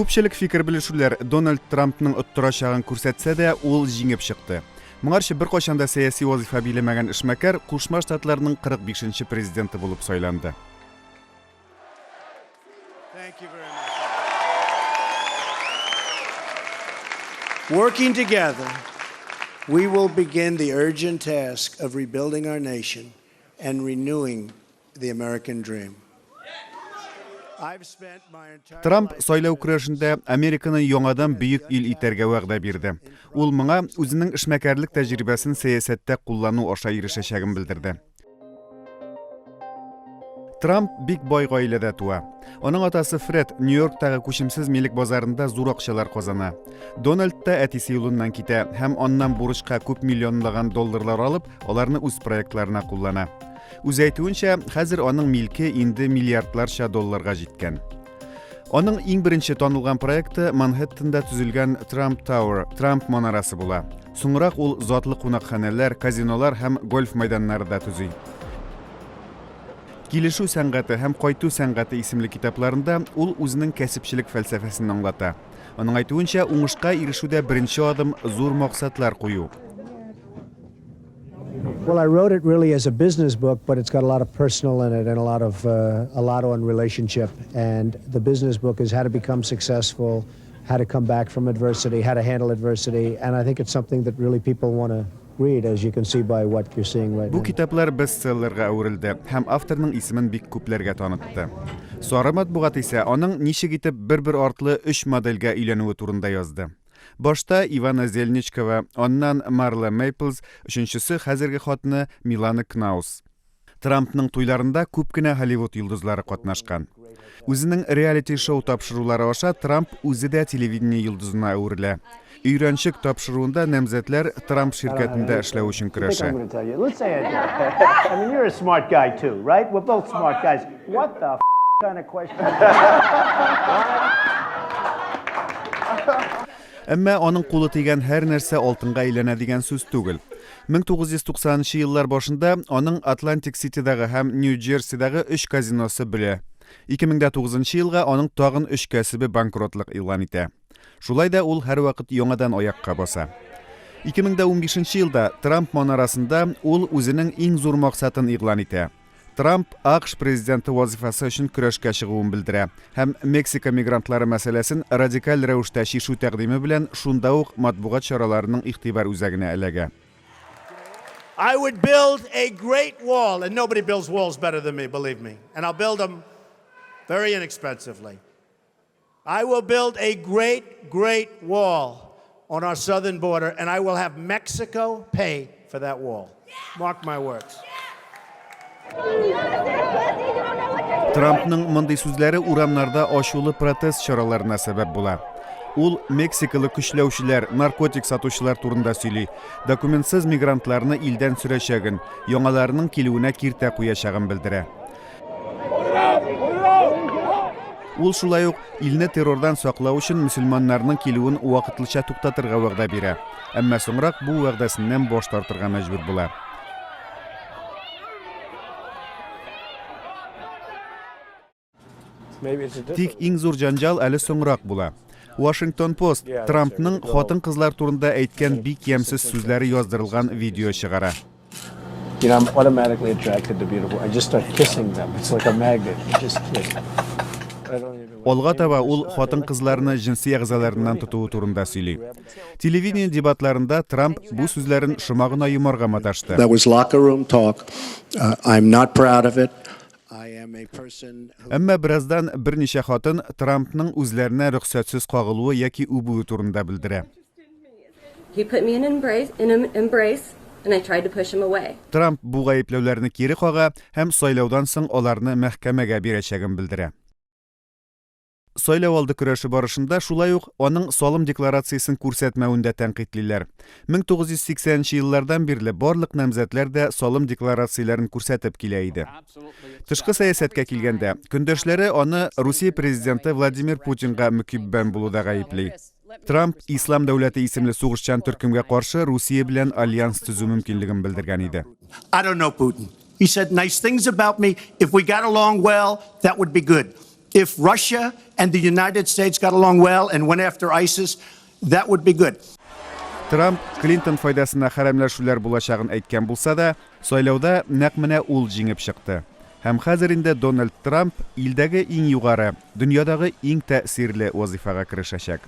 Күпчелек фикер белешүләр Дональд Трампның оттырачагын күрсәтсә дә, ул җиңеп чыкты. Моңарчы беркайчан да сәяси вазыйфа биләмәгән эшмәкәр Кушма Штатларның 45 нче президенты булып сайланды. Working together, we will begin the urgent task of rebuilding our nation and renewing the American dream. Трамп сайлау көрәшендә Американы яңадан бөек ил итәргә вәгъдә бирде. Ул моңа үзенең эшмәкәрлек тәҗрибәсен сәясәттә куллану аша ирешәчәген белдерде. Трамп бик бай гаиләдә туа. Аның атасы Фред Нью-Йорктагы күчемсез милек базарында зур акчалар казана. Дональд та әтисе юлыннан китә һәм аннан бурычка күп миллионлаган долларлар алып, аларны үз проектларына куллана. Үзе әйтүенчә, хәзер аның милке инде миллиардларча долларга җиткән. Аның иң беренче танылган проекты Манхэттенда төзелгән Трамп Тауэр, Трамп манарасы була. Соңрак ул затлы кунакханәләр, казинолар һәм гольф мәйданнары да төзи. Килешү сәнгате һәм Кайту сәнгате исемле китапларында ул үзенең кәсепчелек фәлсәфәсен аңлата. Аның әйтүенчә, уңышка ирешүдә беренче адым зур максатлар кую. Well, I wrote it really as a business book, but it's got a lot of personal in it and a lot of a lot on relationship. And the business book is how to become successful, how to come back from adversity, how to handle adversity. And I think it's something that really people want to read, as you can see by what you're seeing right Бу now. китаплар бестселлерга әверелде һәм авторның исемен бик күпләргә танытты. Сары матбугат исә аның ничек итеп бер-бер артлы өч модельгә өйләнүе турында язды. Башта Ивана Зельничкова, аннан Марла Мейплз, өченчесе хәзерге хатыны Милана Кнаус. Трампның туйларында күп кенә Һолливуд йолдызлары катнашкан. Үзенең реалити-шоу тапшырулары аша Трамп үзе дә телевидение йолдызына әверелә. Өйрәнчек тапшыруында намзәтләр Трамп ширкәтендә эшләү өчен көрәшә. Әмма аның кулы тигән һәр нәрсә алтынга әйләнә дигән сүз түгел. 1990 нчы еллар башында аның Атлантик Ситидагы һәм Нью-Джерсидагы өч казиносы бөлә. 2009 нчы елга аның тагын өч кәсебе банкротлык игълан итә. Шулай да ул һәрвакыт яңадан аякка баса. 2015 нче елда Трамп манарасында ул үзенең иң зур максатын игълан итә. Трамп АКШ президенты вазыйфасы өчен көрәшкә чыгуын белдерә һәм Мексика мигрантлары мәсьәләсен радикаль рәвештә чишү тәкъдиме белән шунда ук матбугат чараларының игътибар үзәгенә эләгә. I would build a great wall, and nobody builds walls better than me, believe me, and I'll build them very inexpensively. I will build a great, great wall on our southern border, and I will have Mexico pay for that wall. Mark my words. Трампның мондый сүзләре урамнарда ачулы протест чараларына сәбәп була. Ул мексикалы көчләүчеләр, наркотик сатучылар турында сөйли, документсыз мигрантларны илдән сөрәчәген, яңаларының килүенә киртә куячагын белдерә. Ул шулай ук илне террордан саклау өчен мөселманнарның килүен вакытлыча туктатырга вәгъдә бирә. Әмма соңрак бу вәгъдәсеннән баш тартырга мәҗбүр була. Тик иң зур җәнҗал әле соңрак була. Washington Post Трампның хатын-кызлар турында әйткән бик ямьсез сүзләре яздырылган видео чыгара. You know, I'm automatically attracted to beautiful. I just start kissing them. It's like a magnet. You just kiss. Алга таба ул хатын-кызларны җенси әгъзаларыннан тотуы турында сөйли. Телевидение дебатларында Трамп бу сүзләрен шома гына йомарга маташты. That was locker room talk. I'm not proud of it. I am a person who... Әмма бераздан берничә хатын Трампның үзләренә рөхсәтсез кагылуы яки үбүе турында белдерә. He put me in an embrace, in an embrace, and I tried to push him away. Трамп бу гаепләүләрне кире кага һәм сайлаудан соң аларны мәхкәмәгә бирәчәген белдерә. Сайлау алды көрәше барышында шулай ук аның салым декларациясен күрсәтмәвен дә тәнкыйтьлиләр. 1980 нче еллардан бирле барлык намзәтләр дә салым декларацияләрен күрсәтеп килә иде. Тышкы сәясәткә килгәндә, көндәшләре аны Русия президенты Владимир Путинга мөкиббән булуда гаепли. Трамп Ислам дәүләте исемле сугышчан төркемгә каршы Русия белән альянс төзү мөмкинлеген белдергән иде. I don't know Putin. He said nice things about me. If we got along well, that would be good. If Russia and the United States got along well and went after ISIS, that would be good. Трамп Клинтон файдасына хәрәмләшүләр булачагын әйткән булса да, сайлауда нәкъ менә ул җиңеп чыкты. Һәм хәзер инде Дональд Трамп илдәге иң югары, дөньядагы иң тәэсирле вазыйфага керешәчәк.